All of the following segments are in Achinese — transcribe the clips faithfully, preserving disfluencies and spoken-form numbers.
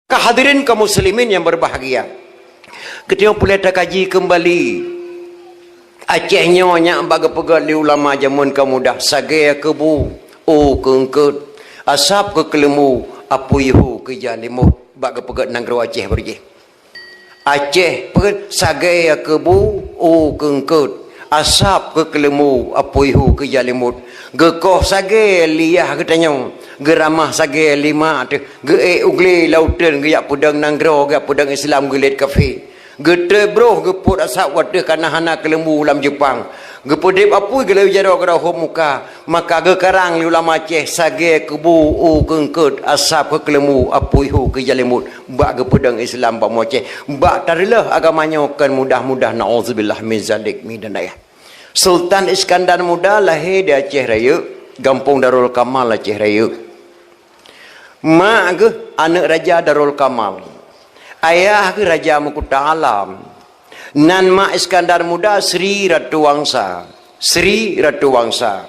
Ka hadirin kaum muslimin yang berbahagia. Keuteueng pulai takaji keumbali. Aceh nyoe nyak bak geupeugah lé ulama jameun ka mudah, sagée keu bu, u keu eungkot, asab keu keuleumbu, apui hu keu jalimot, bak geupeugah nanggroe Aceh beurujih. Aceh peuet sagée keu bu, u keu eungkot, asab keu keuleumbu, apui hu keu jalimot. Geukoh sagée liyah geutanyoe, geuramah sagée lima teuh, geuék u glé lauteuen geujak peudong nanggroe, geujak peudong Islam geulet kafé. Geuteuet broh geupot asab watée kana hana keuleumbu lam jeupang. Geupeudeb apui geulayu jaroe-jaroe hom muka, maka geukarang lé ulama Aceh sagée keu bu, u keu eungkot, asab keu keuleumbu, apui hu keu jalimot, bak geupeudong Islam bak Aceh. Bak tareuleuh agama nyoe kon mudah-mudah, naudzubillah min zalik, mi dan ayah. Sultan Iskandar Muda lahé di Aceh Rayeuk, gampông Darul Kamal, Aceh Rayeuk. Mak geuh aneuëk Raja Darul Kamal. Ayah geuh Raja Meukuta Alam. Nan mak Iskandar Muda Sri Ratu Wangsa. Sri Ratu Wangsa.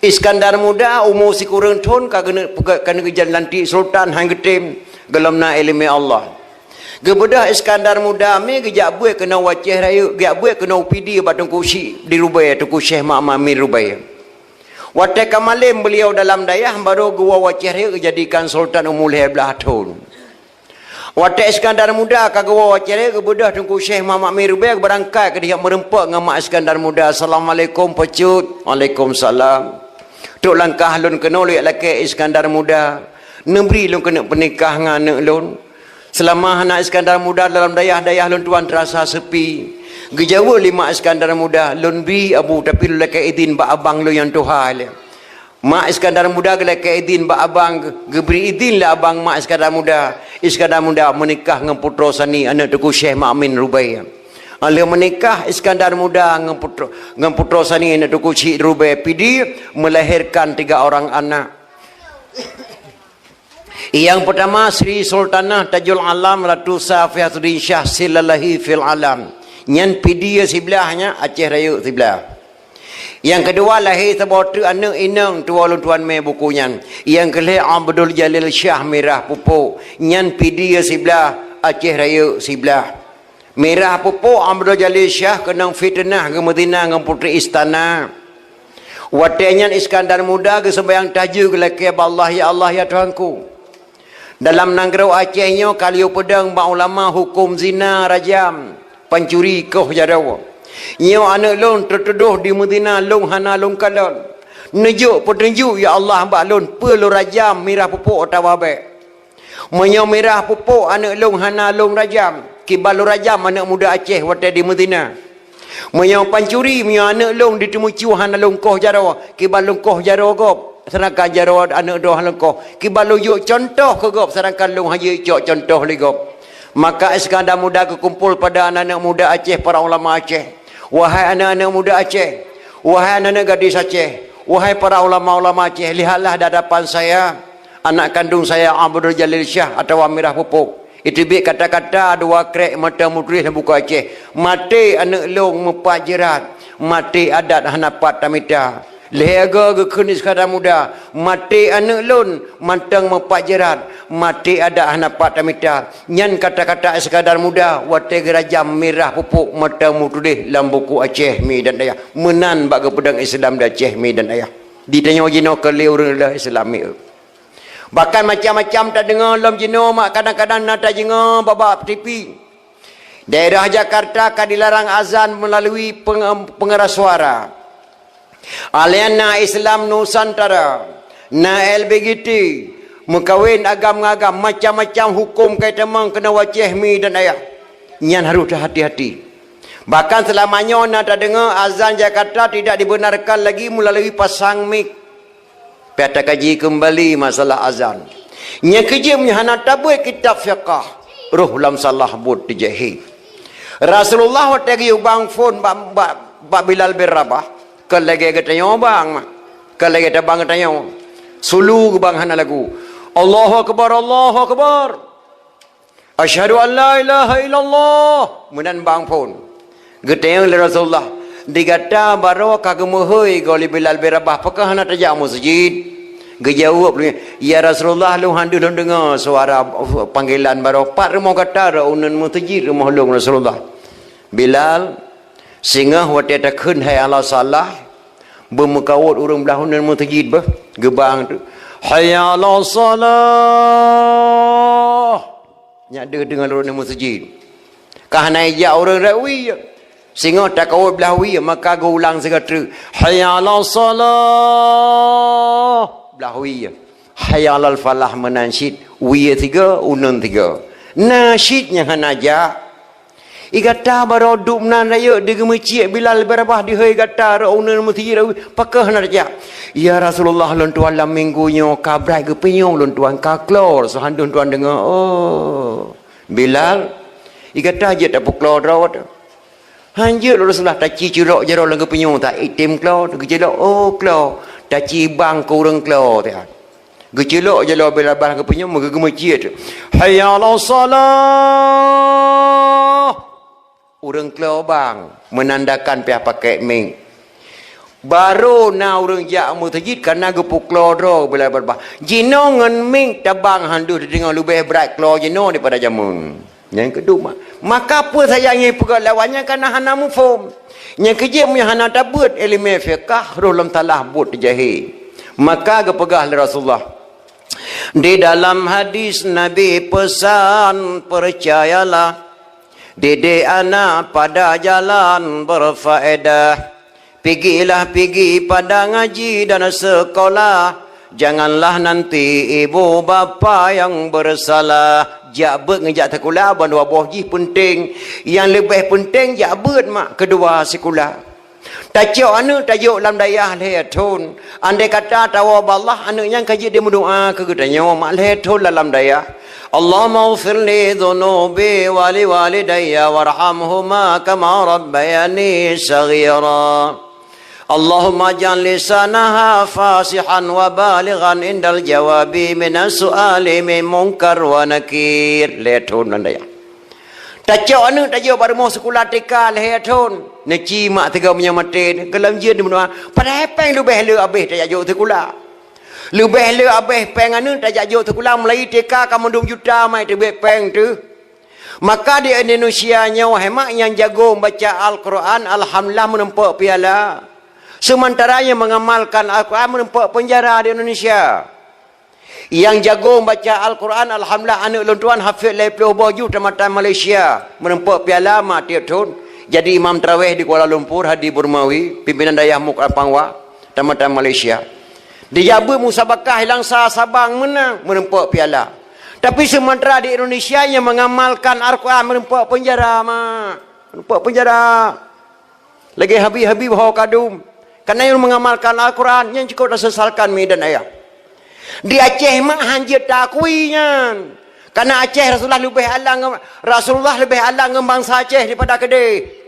Iskandar Muda umu sikureueng thon ka geuneuk peugét, ka geuneuk geujak lantik sultan, han geutem, gohlom na iéleumé Allah. Geubeudôh Iskandar Muda mi geujak buet keunoe u Aceh Rayeuk, geujak buet keunoe u Pidie bak Teungku Syik di Rubée, Teungku Syekh Muhammad Amin Rubée. Watée ka malem beuliau dalam dayah, barô geuwoe u Aceh Rayeuk geujadikan sultan umu lhée blaih thon. Watée Iskandar Muda ka geuwoe u Aceh Rayeuk, geubeudôh Teungku Syekh Muhammad Amin Rubée geubeurangkat keudeh jak meureumpok ngon mak Iskandar Muda. "Assalamualaikum, Pak Cut." "Waalaikumsalam." "Trok langkah lôn keunoe lôn jak lakée Iskandar Muda. Neubri lôn keuneuk peunikah ngon aneuëk lôn. Seulama hana Iskandar Muda dalam dayah, dayah lôn tuan teurasa seupi." Geujaweueb lé mak Iskandar Muda, "Lôn bi, Abu, tapi lôn lakée idhin bak abang lôn nyang tuha ilée." Mak Iskandar Muda geulakée idhin bak abang, geubri idhin lé abang mak Iskandar Muda. Iskandar Muda meunikah ngon putroe Sani, aneuëk Teungku Syekh Muhammad Amin Rubée. Lheueh meunikah Iskandar Muda ngon putroe, ngon putroe Sani, aneuëk Teungku Syik Rubée, Pidie, melahirkan tiga orang anak. Nyang peurtama Sri Sultanah Tajul Alam Ratu Safiyatuddin Syah Silalahi fil Alam. Nyan Pidie siblaih, nyan Aceh Rayeuk siblaih. Nyang keudua lahé saboh teuk aneuëk inong, tuwoe lôn tuan mé buku nyan. Nyang keulhée Abdul Jalil Syah Mirah Pupuk, nyan Pidie siblaih, Aceh Rayeuk siblaih. Mirah Pupuk Abdul Jalil Syah keunong fiteunah geumeuzina ngon putri istana. Watée nyan Iskandar Muda geuseumbahyang tahajud geulakée bak Allah, "Ya Allah, ya Tuhanku, dalam nanggroe Aceh nyoe ka lheueh peudong bak ulama huköm zina rajam, pancuri koh jaroe. Nyoe aneuëk lôn teutudoh jimeuzina, lôn hana lôn kalon. Neujok peutunjuk, ya Allah, bak lôn, peue lôn rajam, Mirah Pupuk atawa bék. Meunyoe Mirah Pupuk aneuëk lôn hana lôn rajam, kiban lôn rajam aneuëk muda Aceh watée jimeuzina. Meunyoe pancuri, meunyoe aneuëk lôn jiteumeucue hana lôn koh jaroe, kiban lôn koh jaroe gob, seudangkan jaroe aneuëk droe hana lôn koh, kiban lôn jok cuntoh keu gob, seudangkan lôn hana jicok cuntoh lé gob." Maka Iskandar Muda geukumpol pada aneuëk muda Aceh, para ulama Aceh. "Wahai aneuëk-aneuëk muda Aceh, wahai aneuëk gadis Aceh, wahai para ulama-ulama Aceh, lihatlah di hadapan saya, anak kandung saya Abdul Jalil Syah atawa Mirah Pupuk. Iteubiet kata-kata dua krek mantong meutuléh lam buku Aceh. Maté aneuëk lôn meupat jeurat, maté adat hana pat tamita." Lhée goe geukheun Iskandar Muda, "Maté aneuëk lôn mantong meupat jeurat, maté adat hana pat tamita." Nyan kata-kata Iskandar Muda watée geurajam Mirah Pupuk mantong meutuléh lam buku Aceh, mi dan ayah. Meunan bak geupeudong Islam di Aceh, mi dan ayah. Di tanyoe jinoe kon lé ureuëng lheueh Islam, mi. Bahkan macam-macam tadeungoe lom jinoe, mak, kadang-kadang na tadeungoe bak-bak T V. Daerah Jakarta ka dilarang azan melalui penge-, pengeras suara. Aliansa Islam Nusantara, na L B G T, meukawen agam ngon agam, macam-macam huköm ka itamong keunoe u Aceh, mi dan ayah. Nyan harôh teuhati-hati. Bahkan seulama nyoe na tadeungoe azan Jakarta tidak dibenarkan lagi melalui pasang mik. Pih takaji keumbali masalah azan. Nyang keujeuet, meunyoe hana tabeuet kitab fiqah, roh lam salah buet teujahé. Rasulullah watée geuyue bang phon bak, bak, bak Bilal bin Rabah, kon lagée geutanyoe bang, kon lagée tabang geutanyoe. Sulu geubang hana lagu. "Allahu Akbar, Allahu Akbar. Asyhadu an la ilaha illallah." Meunan bang phon. Geutanyong lé Rasulullah, "Di gata baroe ka geumeuhôi goe lé Bilal bin Rabah, pakon hana tajak meuseujid?" Geujaweueb lé, "Ya Rasulullah, lôn han deuh lôn deungoe suara panggilan baroe, 'Pat rumoh gata?' 'Rot uneuen meuseujid rumoh lôn, Rasulullah.'" Bilal, singoh watée takheun, "Hayya 'alas shalah," beumeukaôt ureuëng blah uneuen meuseujid beuh, geubang tu, "Hayya 'alas shalah!" Nyak deuh deungon ureuëng meuseujid. Ka hana ijak ureuëng rot wie. Singoh takaôt blah wie, maka geuulang sigoe treuk, "Hayya 'alas shalah!" Blah wie. "Hayya 'alal falah" meunan cit, wie sigoe, uneuen sigoe. Na cit nyang hana jak. "I gata baroe duek meunan rayeuk deugeumeuciek Bilal leubeh babah dihôi gata rot uneuen meuseujid rot wie, pakon hana jak?" "Ya Rasulullah, lôn tuan lam minggu nyoe ka brat geupinyueng lôn tuan, ka klor, soe han deuh lôn tuan deungoe." "Oh, Bilal, i gata jeuet tapeuklo droe?" "Han jeuet lôn Rasulullah, taci ceulok jaroe lam geupinyueng, ta item klo, geuceulok, oh klo, taci bang keu ureuëng klo teuh." Geuceulok jaroe Bilal bang geupinyueng, meugeumeuciek, "Hayya 'alas shalah!" Ureuëng klo bang, meunandakan piah pakai mieng. Barô na ureuëng jak meuseujid kana geupuklo droe Bilal babah. Jinoe ngon mieng tabang han deuh teudeungoe, leubeh brat klo jinoe daripada jameun. Nyang keudua, maka peue saja nyang peugah lawan nyan kana hana muphom. Nyang keujeuet meunyoe hana tabeuet iéleumé fiqah, roh lom salah buet teujahe. Maka geupeugah lé Rasulullah, di dalam hadis Nabi pesan, "Percayalah, didik anak pada jalan berfaedah. Pigilah pigi pada ngaji dan sekolah. Janganlah nanti ibu bapa yang bersalah." Jak beuet ngon jak sikula ban dua boh jih peunteng. Nyang leubeh peunteng jak beuet mak, keudua sikula. Tacok aneuëk tajok lam dayah lhée thon. Andai kata tawoe bak Allah, aneuëk nyan ka jeuet dimeudoá keu geutanyoe mak lhée thon lam dayah. "Allahumma ghfir li dzunubi wa li walidayya warhamhuma kama rabbayani shaghira. Allahumma ij'al lisanaha fasihan wa balighan indal jawabi minas su'ali min munkar wa nakir." Lhée thon lam dayah. Tacok aneuëk tajok bak rumoh sikula T K lhée thon. Neuci mak teuga meunyoe maté, keu lam jeuet dimeudoá. Padahai péng leubeh le abéh tajak jok sikula. Leubeh le abéh péng aneuëk tajak jok sikula, mulai T K ka mandum juta mai teubit péng teuh. Maka di Indonesia nyoe hai mak nyang jago baca Al-Quran, alhamdulillah, meureumpok piala. Seumantara nyang mengamalkan Al-Quran meureumpok peunjara di Indonesia. Nyang jago baca Al-Quran, alhamdulillah, aneuëk lôn tuan hafid lhée ploh boh juh tamatan Malaysia, meureumpok piala mak tiep thon. Jadi imam taraweh di Kuala Lumpur, Hadi Burmawi, pimpinan dayah MUK Ampangwa, tamatan Malaysia. Dijak beuet musabakah i Langsa, Sabang, meunang, meureumpok piala. Tapi seumantara di Indonesia nyang mengamalkan Al-Quran meureumpok peunjara mak. Meureumpok peunjara. Lagée Habib-Habib ho kadum. Karena nyang mengamalkan Al-Quran, nyang cukup tasesalkan mi dan ayah. Di Aceh mak han jeuet taakui nyan. Karena Aceh Rasulullah leubeh alang ngon, Rasulullah leubeh alang ngon bansa Aceh daripada keudeh.